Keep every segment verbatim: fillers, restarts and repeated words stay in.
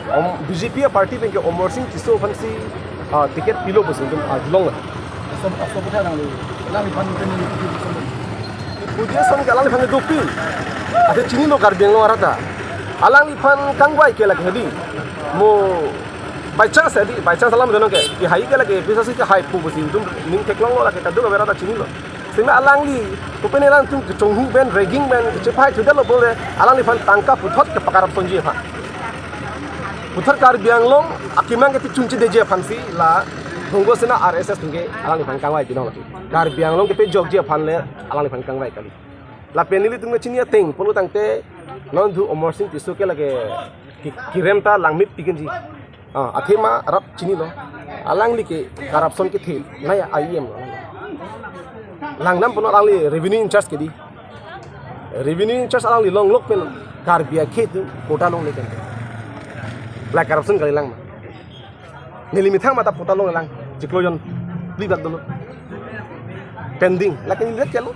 Om, B J P a party pen ke Amarsing Tisso aphan si, ah, ticket pilo pusi itum arjulong. Aso, aso kotha nang lo. Nang iphan pen ni. Pudi ason ke alangliphan dopik. Ate chinilo Karbi Anglong arat ta. Alangliphan kangvai ke lake hedi. Mo by chance hedi, by chance alam dono ke. Kehai ke lake, bisa si kehai pu pusi itum ning theklonglo lake, kadokave arat ta chinilo. Sima alangli, kopine alangtum kechonghu pen, ragging pen, kechepahai thudetlo pulote, alangliphan tangka puthot ke pakarap sonji aphan. Puthot Karbi Anglong akemang ke tichunche deji aphan si la Bongo Sena R S S atum ke alangliphan kangvai binong lake. Karbi Anglong kepejokji aphan le alangliphan kangvai kali. Lapen nelitum kachini ateng pulo tangte non dhu Amarsing Tisso ke lake ki-, kirem ta langmepik kenji. Ah, athema arat chinilo. Alangli ke corruption kethe. Naya I E M lo. Langdam punon alangli revenue in-charge ke di. Revenue in-charge alangli longlok pen Karbi akhei atum patta longle pen. La corruption kalilang ma. Neli methang mata patta longlelang. Chiklo jon. Libak dolo. Pending. Lake neli kelo.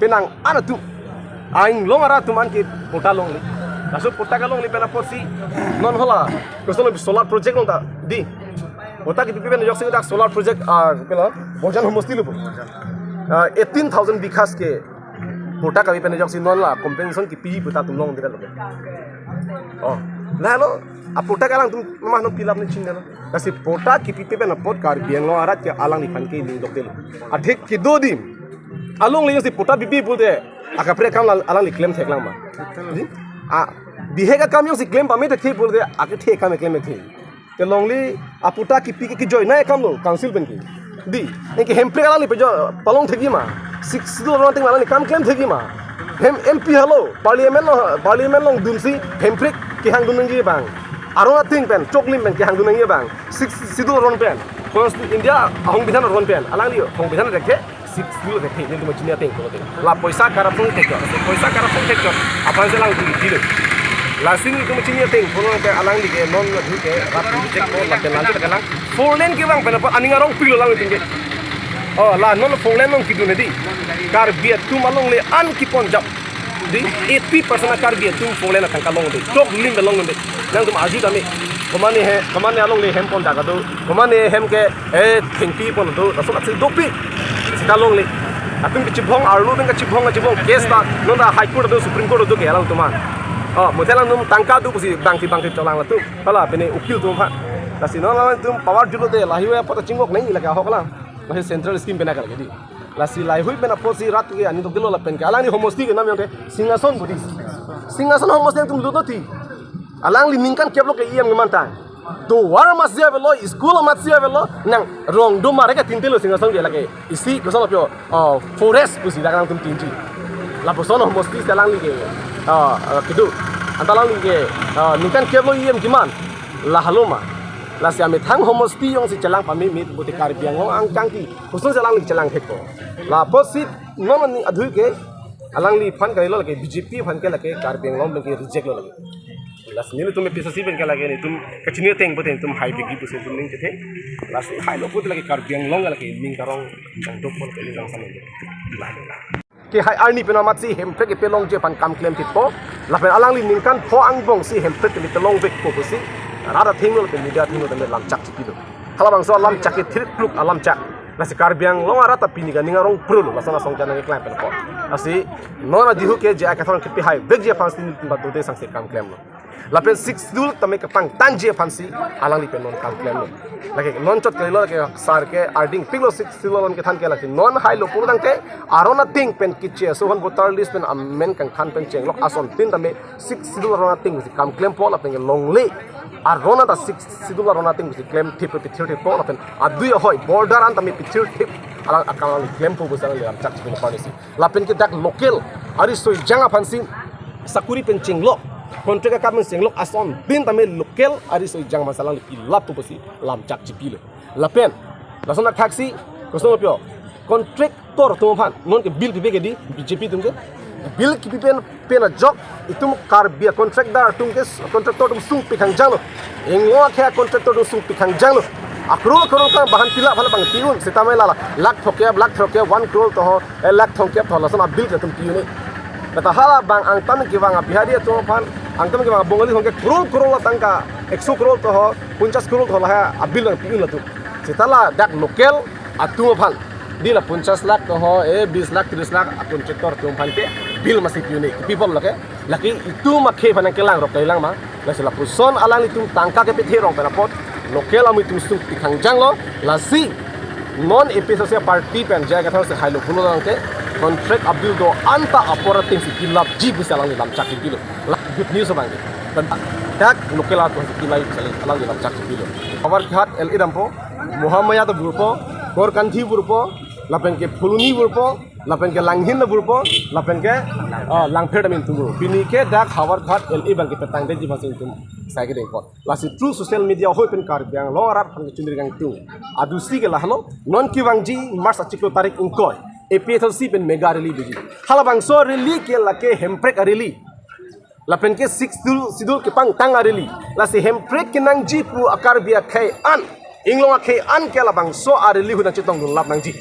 Penang an atum. Ainglong arat atum an ke patta longle. Laso patta kelongle pen apotsi non hala. Koson solar project along ta di. Patta kipi pen ajoksi dak solar project, ah, pela Borjan homosti lo. Ah, eighteen thousand bighas ke patta kapi pen ajoksi non la compensation kipi patta atum longdetlo. Oh, lalo a patta ke alangtum mah non pilap ni chinelo. Lasi patta kipipe pen apot Karbi Anglong arat ke alangliphan ke ning dokdetlo. Athik kedo adim alongle si patta bibi pulote akaprek akam la alangli klem theklang ma. Di? A, bihek akam jongsi klem pame thekthe pulote akethe akam klem thekthe. Te longle a patta kipi ke kejoinei akam lo council pen ke. Di, anke hemprek alangli pejo palong thekji ma. Sixth Schedule aron ateng alangli kam klem thekji ma. Hem M P helo, parliament lo, parliament along dunsi hemprek kehang dun nangji abang. Aron ateng pen, choklim pen kehang dun nangji abang. Sixth Schedule aron pen, Constitu-, India ahongbidhan aron pen, alangli ahongbidhan thekthe, Sixth Schedule thekthe, nelitum kachini ateng pulote. La poisa corruption thekthok, poisa corruption thekthok, aphan si alang dilo. Lasi nelitum kachini ateng pulote alangli ke non dhu ke rat reject ko, lapen lanjut ke lang. Four lane kevang pen apot aning arongpiklo alanglitum ke. Oh, la non four lane along kedun hedi. Karbi atum alongle an kepon jap. Di, eighty percent a Karbi atum four lane atangka longde. Choklim pen longde. Nangtum arju tame. Komatne he, komatne alongle hem pon dak do. Komatne hem ke, eh, thengpi pon do. Laso amatsi dopik. Sita longle. Atum kechibong, arlo pen kechibong, kechibong. Case ta, non ta High Court do, Supreme Court do ke alangtum an. Oh, motel alangtum tangka do pusi bangti bangti cholang latum. Hala, pine ukil atum aphan. Lasi non alangtum power julo te, lahei apot chingvok nangji lake ahok lang. Lahei central scheme pen akal ke di. Lasi lahei pen apotsi rat ke aning dokdetlo lapen ke alangli homosti ke nam jongte Singhason budi. Singhason homosti atum lut nangji. Alangli ningkan kep lo ke E M ke mantan. Tovar amatsi avelo, school amatsi avelo, nang rong do mare ke tintelo Singhason ke lake. Isi koson apot, oh, forest pusi dak nangtum tinji. Lapuson homosti si alangli ke. Ah, ah, kedo. Anta alangli ke, ah, ningkan kep lo E M keman. Lahelo ma. Lasi amethang homosti jongsi chelang pame mit budi Karbi Anglong angkangti. Koson si alangli chelang thekpo. Lapotsi non ani adhui ke alangliphan kalilo lake B J P aphan ke lake Karbi Anglong pen ke reject lo lake. Lasi nelitum A P H L C pen ke lake nelitum kachini ateng pulote nelitum hai begi pusi nelitum ning chethe. Lasi hailo pulote lake Karbi Anglong ke lake ning karong dang dok pon ke ning karong sampai. Kehai arni pen amatsi hemprek kepelongji aphan kam klem thekpo. Lapen alangli ningkan pho angbong si hemprek kepelong vekpo pusi rat athengno lapen media athengno tame lamchak chipilo. Halabangso alamchak ke thirkluk alamchak. Lasi Karbi Anglong arat ta pini ke aning arongprelo, lason asong ke nangkeklang pen apot. Lasi non adihu ke J I Kathar kepihai vekji aphan si nelitum ta dode sangse kam klemlo. Lapen Sixth Schedule tame kepangtangji aphan si alangli pen non kam klemlo. Lake non chot kalilo lake sar ke arding piklo Sixth Schedule along kethan ke lake non hailo pulo tangte aron ateng pen kiche aso hon voter list pen amen kangthan pen chenglok asontin tame Sixth Schedule aron ateng si kam klempo lapen ke longle. Aron anta Sixth Schedule aron ateng si klem thip pithir thippo lapen adui ahoi border an tame pithir thip alang akam alangli klempo pusi alangli lamchak chipilo parnisi. Lapen ke dak local ariso ejang aphan si sakuri pen chenglok, contract akam pen chenglok asontin tame local ariso ejang aphan si alangli pilappo pusi lamchak chipilo. Lapen lason athaksi koson apot contractor atum aphan non ke bill pipe ke di B J P atum ke bill kipi pen pen ajok itum Karbi a contractor atum ke contractor atum sungpik hangjanglo. Inglo akhei a contractor atum sungpik hangjanglo. Akroi akroi kang bahan pila phala bang tiun sitame lala lakh throkkep, lakh throkkep, one crore to ho, eh, lakh throkkep to lason a bill ke atum tiun e. Kata halabang angtan kevang a Bihari atum aphan Angtum ke bang Bongali hong ke crore crore la tangka, ekso crore to ho, ponchas crore to ho lahai abill nangpi-un latum. Seta ladak local atum aphan, di la ponchas lakh to ho, e bis lakh, tris lakh a contractor atum aphan ke bill masi pi-un-e, kipi bom lake. Lake itum akhei aphan nangkelang rok kailang ma. Lasi lapuson alanglitum tangka kepethe rong pen apot local amu itum sung tikhang janglo. Lasi non A P H L C party pen J I Kathar si hailo pulo tangte contract abill do-an ta apor ating si kilapji pusi alangli lamchak kipilo. La good news abang ke. Pen dak local atum si kilai pusi alangli lamchak kipilo. Howraghat L A dampo, Mahamaya ta burpo, Gorkanthi burpo, lapen ke Phuloni burpo, lapen ke Langhin ta burpo, lapen ke, ah, Langpher ta min tubur. Pini ke dak Howraghat L A abang ke petangdetji abang si itum sai kedeng apot. Lasi through social media ahoi pen Karbi Anglong arat aphan kechunri kangtung adusi ke lahelo, non kevangji March achiklo tarik ingkoi, A P H L C pen mega rally doji. Halabangso rally ke lake hemprek a-rally. Lapen ke Sixth Schedule, Schedule kepangtang a-rally. Lasi hemprek kenangji pu a-Karbi akhei an, inglong akhei an ke labangso a-rally ahut nangchetongdun lap nangji.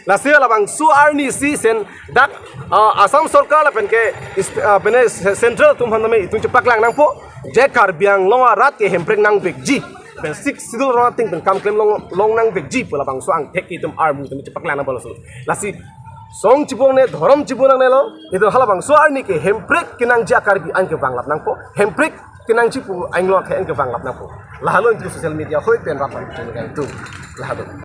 Lasi labangso arni si sen dak, ah, Assam Sorkar lapen ke ist-, ah, pene se-, Central atum aphan tame itum chepaklang nangpo, je Karbi Anglong arat ke hemprek nangvekji, pen Sixth Schedule rong ating pen kam klem long, long nangvekji pu labangso angthek itum armu tame chepaklang nangpo laso. Lasi song chibong ne, dhorom chibong nangnelo, itum halabangso arni ke hemprek kenangji a-Karbi an ke vanglap nangpo, hemprek kenangji pu a-inglong akhei an ke vanglap nangpo. Lahelo itum social media ahoi pen rat aphan kechunri kangtung. Lahelo.